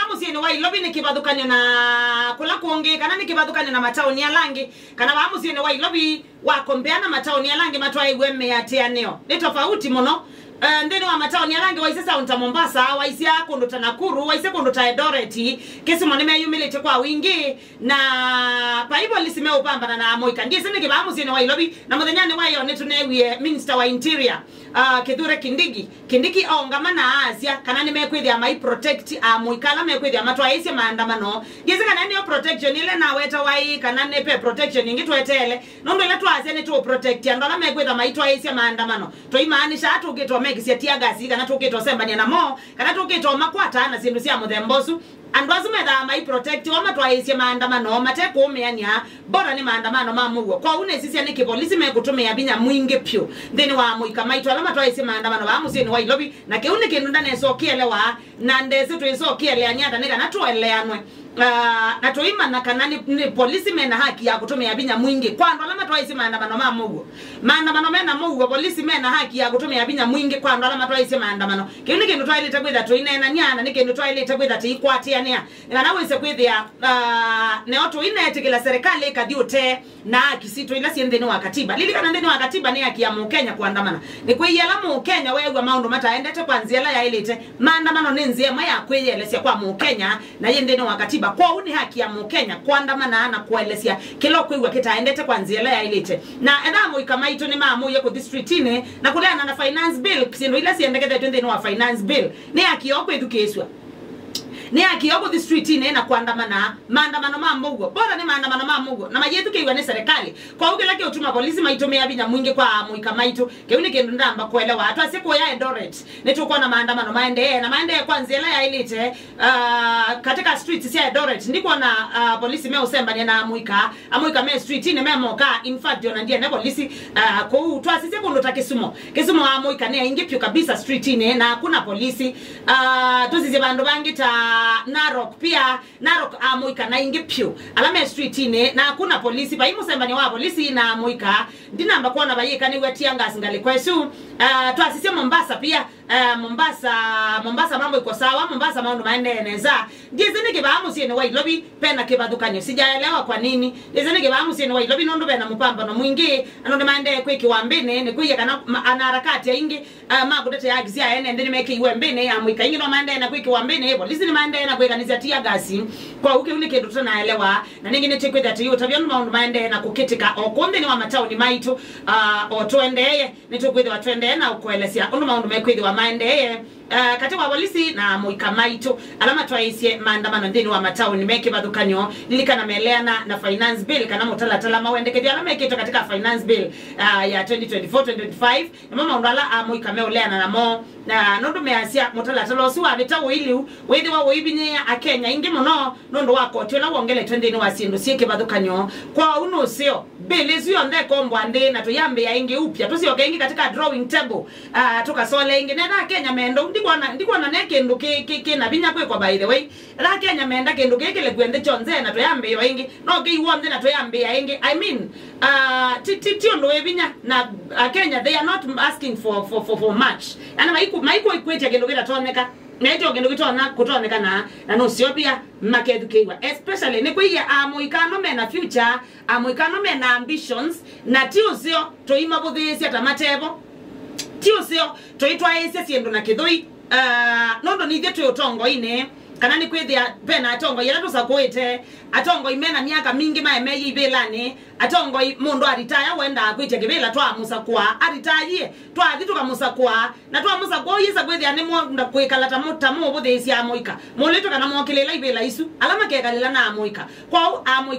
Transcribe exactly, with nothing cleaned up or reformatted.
Mũsyĩnĩ wa Ilovi nĩ kĩvathũkany'o na kũla kũngĩ, kana nĩ kĩvathũkany'o na mataoni ala angĩ, kana vaa mũsyĩnĩ wa Ilovi wa compare na mataoni ala angĩ matwaĩw'e mĩatĩanĩo nĩ tofauti mũno. Eh, nthĩnĩ wa mataoni ala angĩ, waisye sound ta Mombasa, waisye kũndũ ta Nakuru, waisye kũndũ ta Eldoret, Kisumu nĩmeyumĩlĩtye kwa wingĩ, na vai polisi meũpambana na amũika. Ndyĩsĩ nĩkĩ vaa mũsyĩnĩ wa Ilovi, na mũthenyanĩ wa ĩyo nĩtũneewie Minister wa Interior, ah, Kithure Kindiki. Kindiki aũngama na aasya kana nĩmekwĩthĩa mai protect amũika ala mekwĩthĩa matwaĩĩsye maandamano. Ndyĩsĩ kana nĩyo protection ĩla nawetawa ĩĩ, kana nĩ ve protection ĩngĩ tweteele, nũndũ ĩla twaasya nĩtũũprotect andũ ala mekwĩtha maitwaĩĩsya maandamano, tũimaanisha tũkĩte ũmekĩsya tear gas, kana tũkĩte ũsembany'a namo, kana tũkĩte ũmakwataa na syĩndũ sya mũthemba ũsu. Andũ asu methaa mai protect o matwaĩĩsye maandamano mate kũũmĩany'a, bora nĩ maandamano ma mũuo. Kwoou nĩsisya nĩkĩ polisi mekũtũmĩa vinya mwingĩ vyũ nthĩnĩ wa amũika maitũ ala matwaĩĩsye maandamano vaa mũsyĩnĩ wa Ilovi, na kĩu nĩ kĩndũ ndanesa ũkĩelewa, na ndesĩ twĩsa ũkĩeleanĩa ata nĩ kana tũeleanwe. Ah, na tũimanya kana nĩ, nĩ polisi mena haki ya kũtũmĩa vinya mwingĩ kwa andũ ala matwaĩĩsye maandamano ma mũuo. Maandamano mena mũuo, polisi mena haki ya kũtũmĩa vinya mwingĩ kwa andũ ala matwaĩĩsye maandamano. Kĩu nĩ kĩndũ twaĩlĩte kwĩtha tũineenany'a, na nĩ kĩndũ twaĩlĩte kwĩtha tũikwatĩanĩa, nĩ kana wĩse kwĩthĩa, ah, neo tũinetĩkĩla serikali ĩkathi ũtee na haki sitũ ila syĩ nthĩnĩ wa katiba. Lilikana, nthĩnĩ wa katiba nĩ haki ya Mũkenya kũandamana. Nĩkwĩie ala Mũkenya weew'a maũndũ mataendete kwa nzĩa ĩla yaĩlĩte, maandamano nĩ nzĩa ĩmwe ya kwĩyĩelesya kwa Mũkenya, na yĩ nthĩnĩ wa katiba. Kwoou nĩ haki ya Mũkenya kũandamana na kũelesya kĩla ũkwĩw'a kĩtaendete kwa nzĩa ĩla yaĩlĩte. Na etha amũika maitũ nĩmaamũie kũthi streetinĩ na kũleana na finance bill, syĩndũ ila syendekethetw'e nthĩnĩ wa finance bill, nĩ haki yoo kwĩthukĩĩsw'a. Nĩ haki yoo kũthi streetinĩ na kũandamana maandamano ma mũuo. Bora nĩ maandamano ma mũuo na mayĩthukĩĩw'a nĩ serikali. Kwoou kĩla kĩũtuma polisi maitũmĩa vinya mwingĩ kwa amũika maitũ, kĩu nĩ kĩndũ ndamba kũelewa. Twasye kũya Eldoret, nĩtũkwona maandamano maendee, na maendee kwa nzĩa ĩla yaĩlĩte. Ah, katika streets sya Eldoret, ndikwona, ah, polisi meũsembany'a na amũika. Amũika me streetinĩ me moka. In fact, ona ndiene polisi, ah, kũu. Twasisye kũndũ ta Kisumu. Kisumu amũika nĩ aingĩ vyũ kabisa streetinĩ, na hakuna polisi. Ah, tũsisye vandũ vangĩ ta Narok pia. Narok amũika nĩ aingĩ vyũ ala me streetinĩ, na hakuna polisi. Vai mũsembanio wa polisi na amũika. Ndinamba kwona vayĩkanĩw'a tear gas ngalĩko ĩsu. Ah, twasisye Mombasa pia. Eh, Mombasa, Mombasa mambo iko sawa, Mombasa maũndũ maendee nesa. Ndyĩsĩ nĩkĩ vaa mũsyĩnĩ wa Ilovi vena kĩvathũkany'o, sijaelewa kwa nini. Ndyĩsĩ nĩkĩ vaa mũsyĩnĩ wa Ilovi nũndũ vena mũpambano mwingĩ, andũ nĩmaendee kwĩkĩwa mbĩnĩ, nĩkwĩie kana ma-, anaharakati aingĩ, ah, ma kũtetea haki sya ene nthĩ nĩmekĩiwe mbĩnĩ, amũika aingĩ no maendee na kwĩkĩwa mbĩnĩ, polisi nĩmaendee na kwĩkanĩsya tear gas. Kwoou kĩu nĩ kĩndũ tũtanaelewa, na nĩngĩ nĩtwĩkwĩthĩa tũiũtavya ũndũ maũndũ maendee na kũkĩtĩka o kũu nthĩnĩ wa mataoni maitũ, ah, o tũendeeye. Nĩtũkwĩthĩwa tũendee na ũkũelesya ũndũ maũndũ mekwĩthĩwa maendee, eh, katĩ wa volisi na amũika maitũ ala matwaĩĩsye maandamano nthĩnĩ wa mataoni me kĩvathũkany'o. Lilikana meleana na finance bill kana mũtalatala mawendekethyo ala mekĩtwe katika finance bill, ah, ya twenty twenty-four twenty twenty-five, namo maũndũ ala amũika meũleana namo. Na nũndũ measya mũtalatala ũsu wavĩta ũiliu, wĩthĩwa ũivinyĩĩa Akenya aingĩ mũno, nũndũ wa koti ũla wongeletwe nthĩnĩ wa syĩndũ syĩ kĩvathũkany'o. Kwoou nũseo, bill ĩsu yonthe ĩkombwa nthĩ na tũyambĩĩa ĩngĩ upya, tũsyoke ĩngĩ katika drawing table, ah, tũkasole ĩngĩ. Netha Akenya menda ũu, ndikwona, ndikwona ne kĩndũ kĩ, kĩ, kĩ na vinya kwĩkwa, by the way. Etha Akenya menda kĩndũ kĩĩ kĩlekwe nthĩ kyonthe na tũyambĩĩwa ĩngĩ, no kĩiw'o nthĩ na tũyambĩĩa ĩngĩ. I mean, ah, ti, ti, ti ũndũ wĩ vinya, na Akenya, they are not asking for, for, for, for much. Ana maiku, maiku ikwĩtya kĩndũ kĩtatonyeka. Na ĩtyo kĩndũ kĩtonya kũtonyekana, na nũseo pia makethukĩĩw'a. Especially nĩkwĩie amũika ano mena future, amũika ano mena ambitions, na ti ũseo tũimavũthĩĩsya ta matevo. Ti ũseo tũitwaĩĩsya syĩndũ na kĩthũi. Ah, nũndũ nithyĩ twĩ ũtongoinĩ, kana nĩkwĩthĩa vena atongoi ala tũsakũĩte, atongoi mena myaka mingĩ maemeie ivĩlanĩ, atongoi mũndũ aritaya wendaa kwĩtya kĩvĩla twamũsakũa, aritayie, twathi tũkamũsakũa, na twamũsakũa ũyĩsa kwĩthĩa nĩmwenda kwĩkala ta mũ-, ta mũũvũthĩĩsya amũika. Mũlĩtwe kana mwokĩlĩla ivĩla isu, ala makekalĩla na amũika. Kwoou amũika